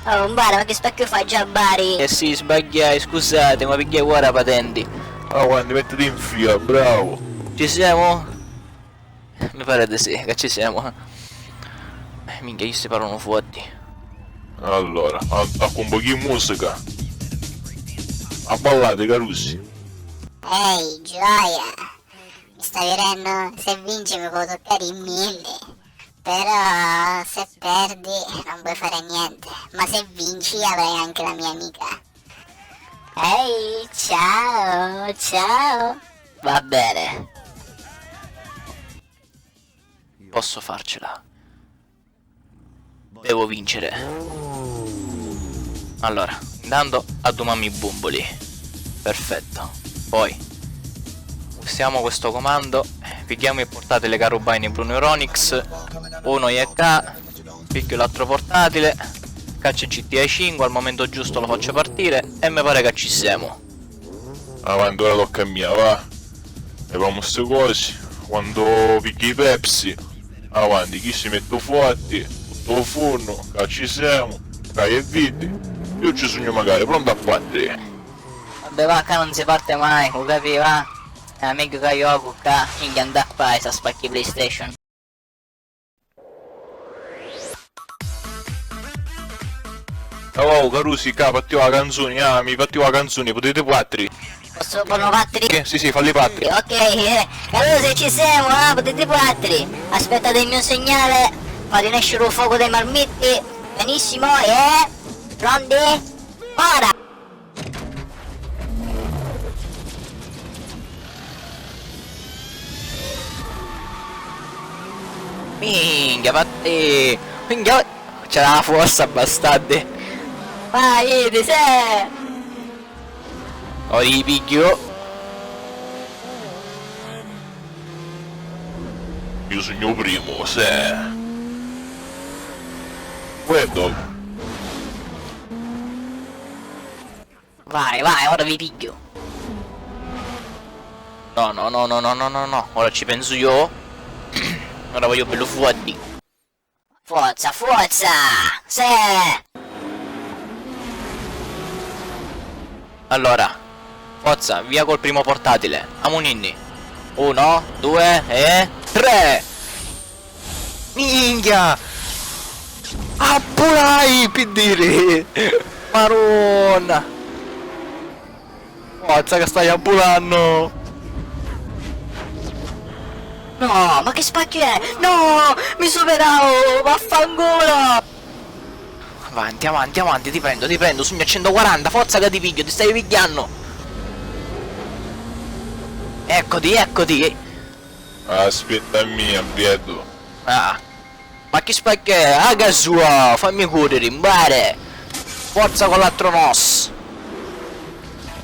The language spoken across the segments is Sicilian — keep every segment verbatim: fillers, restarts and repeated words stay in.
Oh, 'mbara, ma chi spacchiu fa già bari? Eh sì, sbagghiai, scusati, ma pigghiai ora a patenti. Avanti, mettiti in fila, bravo. Ci siamo? Mi pare di sì, che ci siamo. Eh, minchia, chisti parlanu forti. Allora, a, a un pochi di musica. Abballate, carusi. Ehi, gioia! Mi sta virennu, se vinci mi può toccare i milli. Però se perdi non puoi fare niente, ma se vinci avrai anche la mia amica. Ehi, ciao, ciao. Va bene. Posso farcela. Devo vincere. Allora, intanto addumammu i bumbuli. Perfetto. Poi usiamo questo comando. Pigghiamo il portatile ca rubai ni Bruno Euronix. Uno è ccà. Pigghiu l'altro portatile. Ccà c'è G T A cinque, al momento giusto lo faccio partire e mi pare che ci siamo. Avanti, ora tocca a mia, va. Levamu sti cosi. Quannu pigghi i Pepsi, avanti, chi si mettu forti, tuttu u funnu, ca ci semu, ca è vidi, io ci sugnu macari, prontu a parti. Vabbè, va, ccà non si parte mai, u capì, va? È megghiu ca jocu ccà, minchia, andà ccà e sa spacchi PlayStation. Oh, carusi, ccà, pattiu a canzuni, ah, mi pattiu a canzuni, putiti pattiri. Posso fare pattiri? Sì, sì, sì, falli pattiri. Ok, eh, carusi, ci siamo, ah, putiti pattiri. Aspettate il mio segnale, fate nescere il fuoco dei marmitti. Benissimo, e pronti? Ora! Minchia, fatti! Minchia, c'era la fossa, bastardi! Vai, ti sei! Ora li pigghiu! Io sugnu u primu, se. Guarda. Vai, vai, ora vi pigghiu. No, no, no, no, no, no, no, no. Ora ci pensu io. Ora voglio bello fuotti. Forza, forza! Se! Allora, forza, via col primo portatile. Amuninni. Uno, due e tre! Minchia! Abbulai, pi diri! Maronna! Forza ca stai abbulannu! No, ma che spacchio è? No! Mi superau! Vaffanculo! Avanti, avanti, avanti, ti prendo, ti prendo, sugnu a centoquaranta, forza ca ti pigghiu, ti stai pigghiannu! Eccoti, eccoti! Aspetta a mia, bieddu. Ah. Ma chi spacchio è? Ah, casua, fammi correre, impare. Forza con l'altro nos.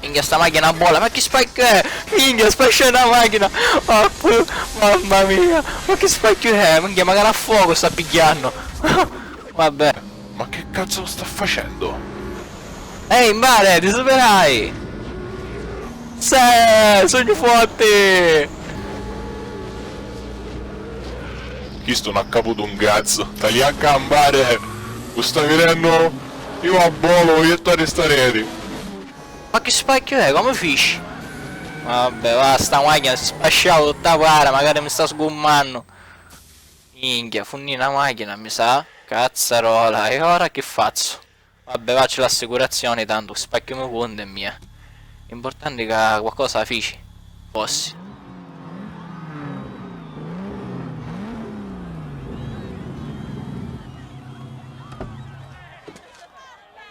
Minchia, sta macchina bolla, ma chi spacchio è? Minchia, spascia una macchina. Ah, pu-, mamma mia, ma che spacchio è? Minchia, magari a fuoco sta pigghianno. Vabbè. Ma che cazzo sta facendo? Ehi, impare, ti superai! Se, sugnu forti! Chistu non ha caputo un cazzo. Taglia a campare. U sta virennu? Io a bolo, voglio stare stareri. Ma che spacchio è? Come fici? Vabbè, va, sta macchina si spasciava tutta para, magari mi sta sgummannu. Minchia, funnì na machina, mi sa. Cazzarola, e ora chi fazzu? Vabbè, va, c'è l'assicurazioni, tantu spacchiu mi contu e mia. Importanti ca qualcosa fici. Fossi.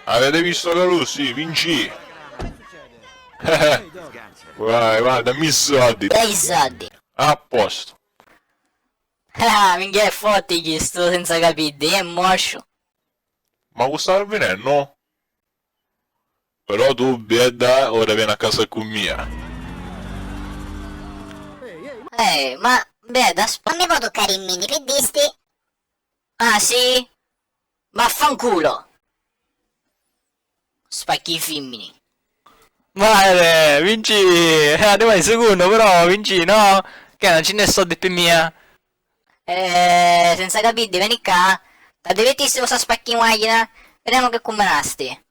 Avete visto, Carusi? Vinci! Vai, vai, dammi i soldi. Dai i soldi. A posto. Ah, minchia, è forti chistu, senza capiddi, è mosciu. Ma cu sta vinennu? Però tu, bedda, ora veni a casa cu mia. Eh, ma, bedda, sp-, non mi può toccare i mini, piddisti? Ah, sì? Vaffanculo! Spacchi i fimmini. Vai, vincì! Eh, arrivai secunnu, però vincì, no? Che non ci n'è soldi pi mia? Eh, senza capiddi, veni ccà. T'addivirtisti cu sta spacchi machina? Videmu chi cumminasti.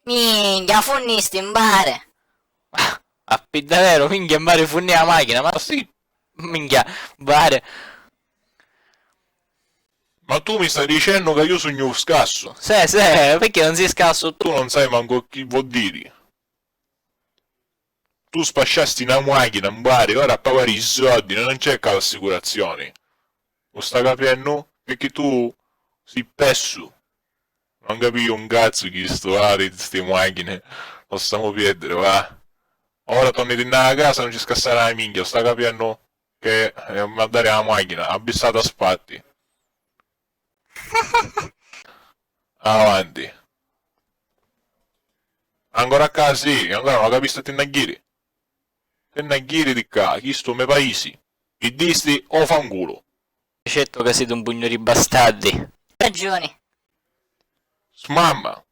Minchia, funnisti, mbare! Ah, a piddaveru, minchia, mbare funnì a machina, ma sì, minchia, mbare. Ma tu mi stai dicennu ca io sugnu scassu? Sì, sì, perché non sei scassu tu? Tu non sai manco chi vuol dire. Tu spasciasti na machina, mbare, ora a pagari i soldi, non c'è ca l'assicurazioni. U sta capiennu? Picchì tu si pessu. Non capìu un cazzu chi stu vari di sti machine. Lo stamu pierdere, va. Ora torni di na casa, non ci scassare la minchia, u sta capiennu? Che eh, mi a dare la machina, abbissata a spatti. Avanti. Ancora ccà, sì, ancora non la capisti a tinnagghieri. Tinnagghieri di ccà, chistu è u me paisi. Piddisti o fangulu. Certo ca siti un pugnu di bastardi. Ragioni. Smamma,